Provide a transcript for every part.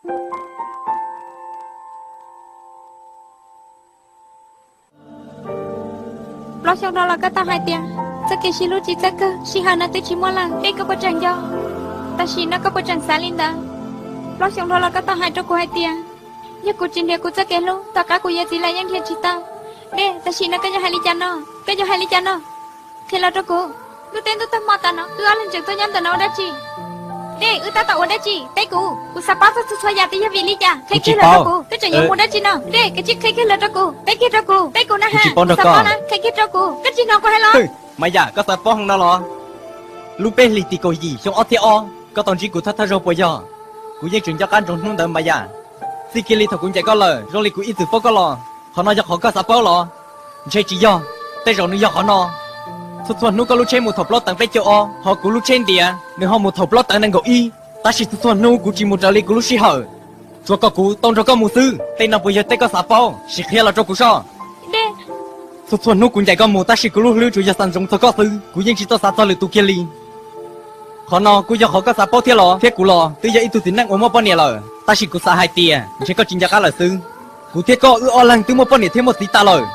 Plaub xyoo dhau los koj tau hais tias txoj kev sib hlub tsis txawj kawg, sij hawm no twb tsis muaj lawm, Dej, koj puas tseem nco? Tam sim no koj puas tseem xav li ntawd? Plaub xyoo dhau los koj tau hais rau kuv hais tias yog kuv tsis nrhiav kuv txoj kev hlub, tom qab kuv yuav txiv los yeej nrhiav tsis tau. Dej, tam sim no koj yuav hais li cas no? Koj yuav hais li cas no? Qhia los rau kuv. Ntuj teb ntuj tag hmo tas no wb ob leeg tseem tuaj nyob ntawm no ua dab tsi? Dej, wb tab tom ua dab tsi? Teb kuv, kuv xav paub txog txhua txhua yam tias yog vim li cas. Qhia kiag los rau kuv, koj tseem yuav mus dab tsi no? Dej, koj cia li qhia kiag los rau kuv, teb kiag rau kuv, teb kuv na ha, kuv xav paub na, qhia kiag rau kuv, koj tsis hnov kuv hais los? Mas yam koj xav paub heev no los? Lub peb hlis tim kaum yim xyoo ob txhiab ob, koj tau ntsib kuv thawj thawj zaug puas yog? Kuv yeej tseem nco qab ntsoov hnub ntawd mas yam. Txij kiag li thaum kuv ncaim koj lawm zoo li kuv ib txwm paub koj los. Qhov no yog qhov koj xav paub los? Ntshe tsis yog. Tej zaum nws yog qhov no. Txhua txhua hnub koj lub tsheb mus thaum plaub teev peb caug ob, ho kuv lub tsheb ntiav nws ho mus thaum plaub teev nees nkaum ib. Tab sis txhua txhua hnub kuv tsis mus raws li kuv lub sij hawm, tsuas kom kuv tau nrog koj mus xwb. Tej no puas yog tej koj xav paub? Sim qhia los rau kuv soj. Txhua txhua hnub kuv ncaim koj mus tab sis kuv lub hlwb tsuas yog xav ntsoov txog koj xwb, kuv yeej tsis tau xav txog lwm tus kiag li. Qhov no kuj yog qhov koj xav paub thiab los? Thiab kuv los twb yog ib tug txiv neej uas muaj poj niam lawm, tab sis kuv xav hais tias ntshe koj tsis nco qab lawm xwb. Kuv thiab koj wb ob leeg twb muaj poj niam thiab muaj txiv tas lawm.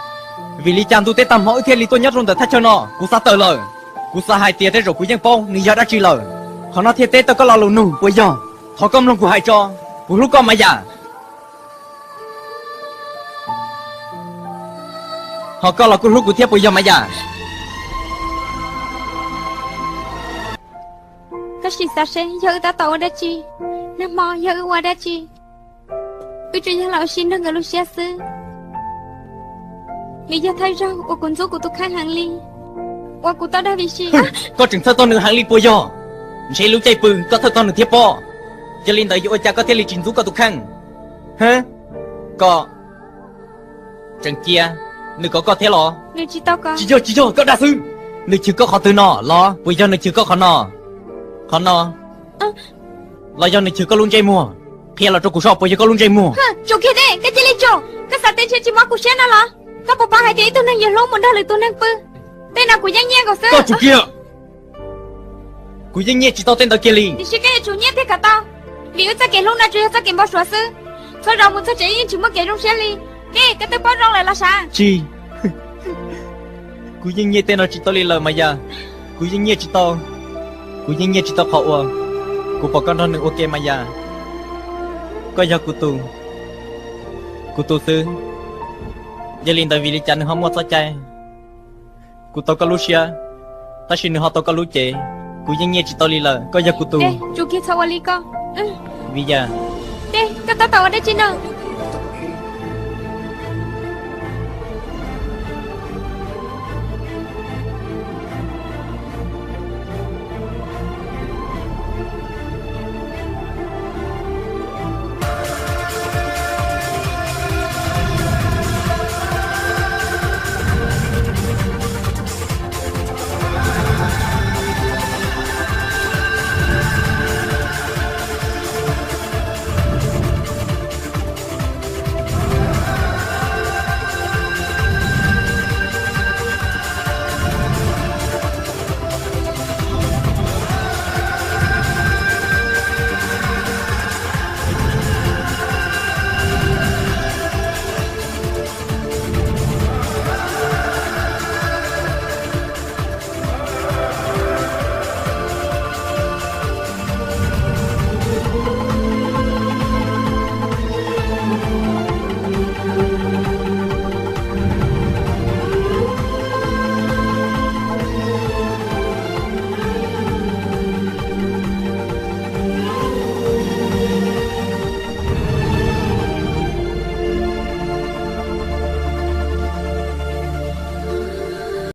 Vim li cas ntuj teb tag hmo wb thiaj li tuaj nyob rau ntawm thaj chaw no? Kuv xav tawm lawm. Kuv xav hais tias tej zaum kuv yeej paub nws yog dab tsi lawm. Qhov no thiaj teb tau koj lo lus nug puas yog? Thov koj mloog kuv hais tso. Kuv hlub koj mas yam. Ho koj los kuj hlub kuv thiab puas yog mas yam? Koj sim xav seb yog wb tab tom ua dab tsi, nag hmo yog wb ua dab tsi. Wb tsuas yog los ua si nrog nkawd lub siab xwb. Nws yog thawj zaug uas kuv ntxub kuv tus kheej heev li, uas kuv tau dag vim si. Koj tseem txhawj txog nws heev li puas yog? Ntshe lub caij pw koj txhawj txog nws thiab pob. Yog li ntawd yuav ua cas koj thiaj li tsis ntxub koj tus kheej? Koj tseem cia nws kov koj thiab los? Tsis yog, tsis yog, koj dag xwb. Nws chwv koj qhov twg no los? Puas yog nws chwv koj qhov no, qhov no, los yog nws chwv koj lub ntsej muag? Qhia los rau kuv soj, puas yog koj lub ntsej muag? Tsum kiag Dej, koj cia li tsum. Koj xav tias ntshe tsis mob kuv siab no los? Koj puas paub hais tias ib tug neeg yuav hlub mus nrog lwm tus neeg pw? Tej no kuv yeej nyiaj nkaus xwb. Koj tsum kiag. Kuv yeej nyiaj tsis tau tej ntawd kiag li. Tiam sis koj yuav tsum nyiaj thiaj kawm tau, vim wb txoj kev hlub no tsuas yog txoj kev npau suav xwb. Txhua zaus mus txog tsev yeej tsis muaj kev zoo siab li. Dej, koj twb paub zoo lawm los sav? Tsis. Kuv yeej nyiaj tej no tsis tau li lawm mas yam. Kuv yeej nyiaj tsis tau. Kuv yeej nyiaj tsis tau qhov uas kuv pom koj nrog nws ua ke mas yam. Koj yog kuv tus, kuv tus xwb. Yog li ntawd vim li cas nws ho muaj txoj cai? Kuv tau koj lub siab, tab sis nws ho tau koj lub cev. Kuv yeej nyiaj tsis tau li lawm, koj yog kuv tus. Tsum kiag txhob ua li koj. Vim yam. Dej, koj tab tom ua dab tsi no?